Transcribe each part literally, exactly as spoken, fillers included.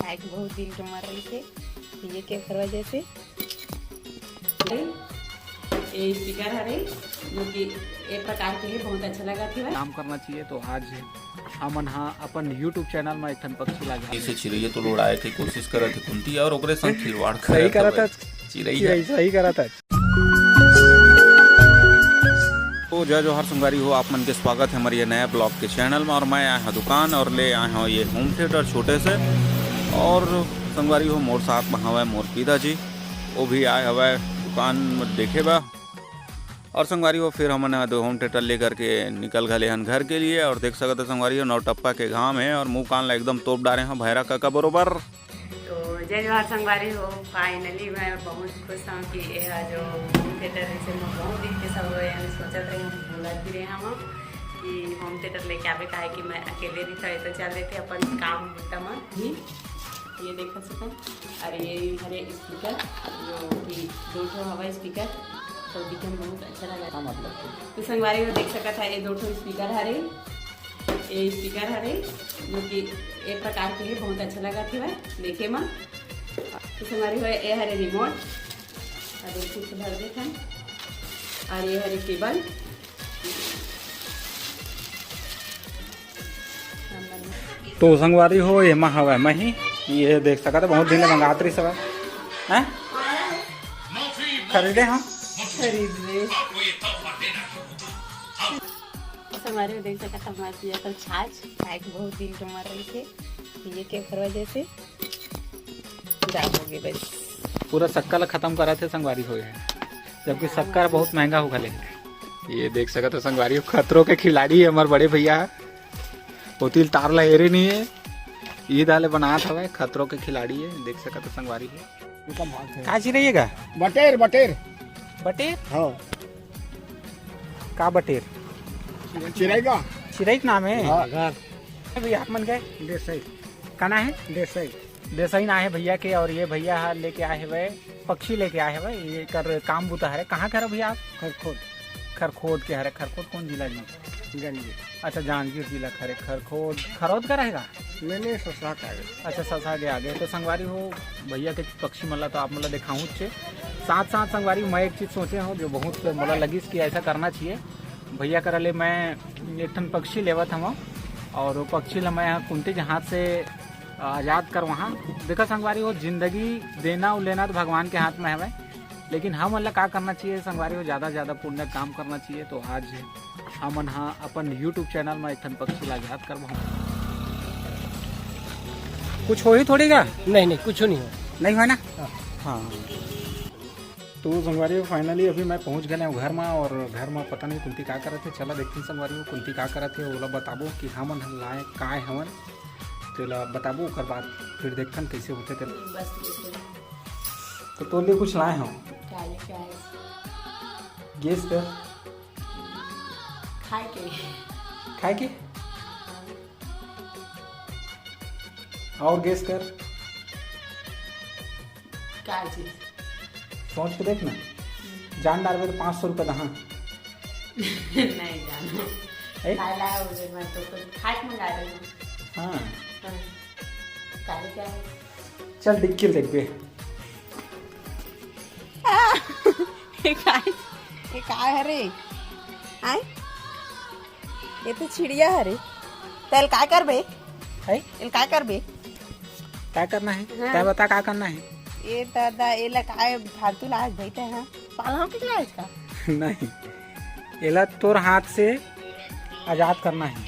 एक बहुत दिन के उम्र रही थे, ये के फरवा जैसे। ए स्पीकर हरे, जो कि ए प्रकार के हे, बहुत अच्छा लगा थी। काम करना चाहिए। तो आज हमन हा अपन YouTube चैनल में एक ठन पक्षी ला इसे चिरैया तो लोड़ाए के कोशिश करत हे कुंती और ओकरे संग खिलवाड़ सही करत करत हे। चिरैया। चिरैया सही करत हे। तो जय जोहार संगवारी हो, आप मन के स्वागत है हमारे ये नया ब्लॉग के चैनल में। और मैं आया हूँ दुकान और ले आया हूँ ये होम थिएटर छोटे से। और संगवारी हो, मोर साथ में हवै मोर पिताजी, वो भी आए हवै दुकान में देखे बा। और संगवारी हो, फिर हमन दो होम थिएटर लेकर के निकल गए हन घर के लिए। और देख सकत हो संगवारी हो, नौटप्पा के घाम है और मुंह कान ला एकदम तोप डारे हैं भैरा काका बरोबर। तो जय जोहार संगवारी हो, फाइनली मैं बहुत खुश हूँ कि यह जो होम थिएटर है, इसे मैं बहुत दिन के सब यानी सोचत रही हूँ, बोलत भी रहे हूँ कि होम थिएटर लेके आवे, काहे कि मैं अकेले रही था, तो चल देते अपन काम बुता मन भी। ये देख सकते हैं, और ये हरे स्पीकर, जो कि दो ठो हवा स्पीकर, तो दिखे में बहुत अच्छा लगा। हाँ, मतलब तो संगवारी हो देख सकत है, ये दो ठो स्पीकर हरे, ये स्पीकर हरे, जो कि एक प्रकार के है, बहुत अच्छा लगा थी भाई देखे में। तो संगवारी हो, ये हरे रिमोट, अब एक कुछ भर देते हैं, और ये हरे केबल। तो संगवारी हो, एमा हवै मही, ये देख सकत है, बहुत दिन ले मंगात रही सब, हैं? खरीदे हम। खरीद ले। संगवारी हो देख सकत हमारे पिया तो छाछ, काहे कि बहुत दिन के उम्र रही थे, ये के फरवा जैसे जा होगे बस। पूरा शक्कर ला खत्म करा थे संगवारी हो, जबकि शक्कर बहुत महंगा हो गले। ये देख सकत हो संगवारी हो, खतरों के खिलाड़ी है हमारे बड़े भैया। ओतिल तार ला हेरे नहीं है, ये दाले बनात हवै, खतरों के खिलाड़ी है, देख सकत हो संगवारी हो। का चिरैया? बटेर, बटेर। बटेर? हाँ। का बटेर? चिरैया। चिरैया के नाम है? हाँ। अभी आप मन गए? देसई। का नाम है? देसई। देसई नाम है भैया के, और ये भैया हा लेके आए हवै, पक्षी लेके आए हवै, ये कर काम बुता हरे। कहाँ के हरे भैया आप? खरखोट। खरखोट के हरे। खरखोट कौन जिला जी? जांजगीर। अच्छा, जांजगीर जिला के हरे खरखोट। खरौद का रहेगा? नहीं, नहीं, ससहा का है। अच्छा, ससहा के आगे। तो संगवारी हो, भैया के पक्षी मन ला तो आप मन ला देखाहूँ छे। साथ साथ संगवारी, मैं एक चीज सोचे हूँ जो बहुत मोला लगिस कि ऐसा करना चाहिए। भैया करा ले मैं एक ठन पक्षी लेवत हवं और वो पक्षी ला मैं कुंती के हाथ से आजाद करवाहा। देखा संगवारी हो, जिंदगी देना और लेना तो भगवान के हाथ में हवै, लेकिन हमन ला का करना चाहिए संगवारी हो, ज्यादा से ज्यादा पुण्य काम करना चाहिए। तो आज हमन हा अपन YouTube चैनल में एक ठन पक्षी ला आजाद करवाहा। कुछ होही थोड़ी का? नहीं, नहीं, कुछ नहीं हो। नहीं होय ना? हाँ। हाँ। तो संगवारी हो, finally अभी मैं पहुंच गए हूँ घर में, और घर में पता नहीं कुंती का करत हे। चला देखते हैं संगवारी हो, कुंती का करत हे, ओला बताबो कि हमन लाए काय हवन, तेला बताबो, ओकर बाद फिर देखथन कैसे होथे तेला। बस ये तो। तो तोर लिए कुछ लाए हूँ। क्या लेके आए? Guess कर। खाए के। खाए के? और guess कर। का चीज? सोच के देख ना। हम्म। जान डारबे तो पाँच सौ रुपया दहा। नहीं जानो। ए? काय लाए हो रे, मैं तो कुछ खाए के मंगा रही हूँ। हाँ। हाँ। काले क्या है? चल डिक्की ल देखबे। ये काय, ये काय हरे? आय? ये तो चिड़िया हरे। तेल काय करबे? है? एल काय करबे? काय करना है? हाँ। तैं बता का करना है? ए दादा, एला काय फालतू लाज भाई तैं, हाँ? पाला हो के लाज का? नहीं, एला तोर हाथ से आजाद करना है।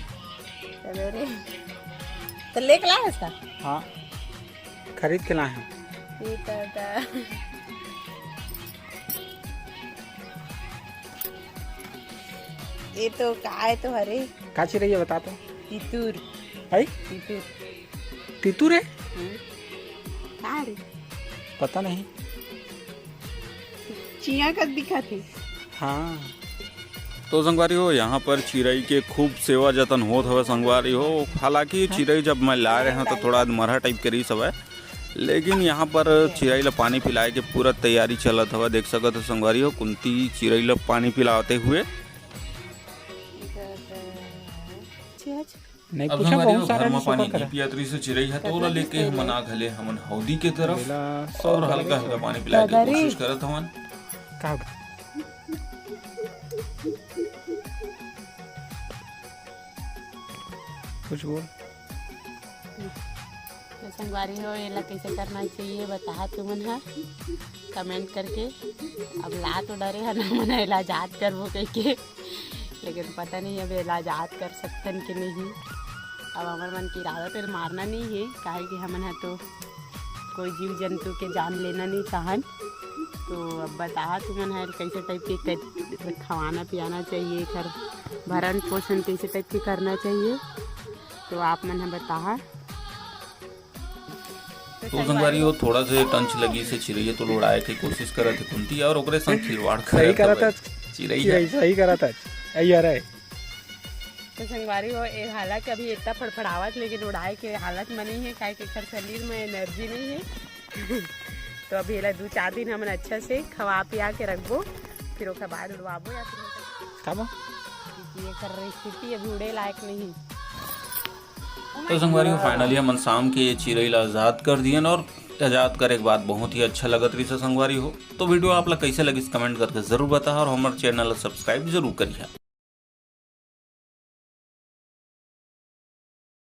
अरे रे, तो लेके लाए इसका? हाँ, खरीद के लाए हैं। ए दादा। ये तो का है तो हरे? का चिरैया बता तो? तितुर। है? तितुर। तितुर है? हम्म। का रे? पता नहीं। चिया का दिखा थे। हाँ। तो संगवारी हो, यहाँ पर चिरई के खूब सेवा जतन होत हवय संगवारी हो। हालांकि चिरई जब मैं लाए रहे हूँ तो थोड़ा मरहा type के रहिस हवय, लेकिन यहाँ पर चिरई ला पानी पिलाए के पूरा तैयारी चलत हवय। देख सकत हो संगवारी हो, कुंती चिरई ला पानी पिलाते हुए। अच्छे, अच्छे। नहीं अब पूछा, संगवारी बहुत हो, सारा घर में पानी नहीं पियात रहिस हे चिरई ह, तो ओला लेके हमन आ घले हमन हौदी के तरफ और हल्का हल्का पानी पिलाए के कोशिश करत हवन। का कुछ बोल। तो संगवारी हो, एला कैसे करना चाहिए, बताहा तुमन ह कमेंट करके। अब ला तो डरे हन हमन एला जात करबो कहिके, लेकिन पता नहीं अब एला जात कर सकथन कि नहीं। अब हमर मन के इरादा तो मारना नहीं है, काहे कि हमन ह तो कोई जीव जंतु के जान लेना नहीं चाहन। तो अब बताहा तुमन ह कैसे टाइप के कर-, खवाना पियाना चाहिए, एकर भरण पोषण कैसे टाइप के करना चाहिए, तो आप मन ह बताहा। तो संगवारी हो, थोड़ा से टंच लगी से चिरैया तो उड़ाए के कोशिश करत हे कुंती और ओकरे संग खिलवाड़ सही करत हे। चिरैया सही करत हे। तो संगवारी हो, ए हालांकि अभी इतना फड़फड़ावत, लेकिन उड़ाए के हालत में नहीं है, काहे कि एकर शरीर में एनर्जी नहीं है। तो अभी एला दू चार दिन हमन अच्छा से खवा पिया के रखबो, फिर ओकर बाद उड़वाबो या फिर खाबो। क्योंकि एकर रेसिपी अभी उड़े लायक नहीं। तो संगवारी हो, finally हमन शाम के ये चिरई ला आजाद कर दियन और आजाद करे के बाद बहुत ही अच्छा लगत रहिस हे संगवारी हो। तो वीडियो आप ला कैसे लगिस, कमेंट करके जरूर बताहा और हमर चैनल ला सब्सक्राइब जरूर करिहा।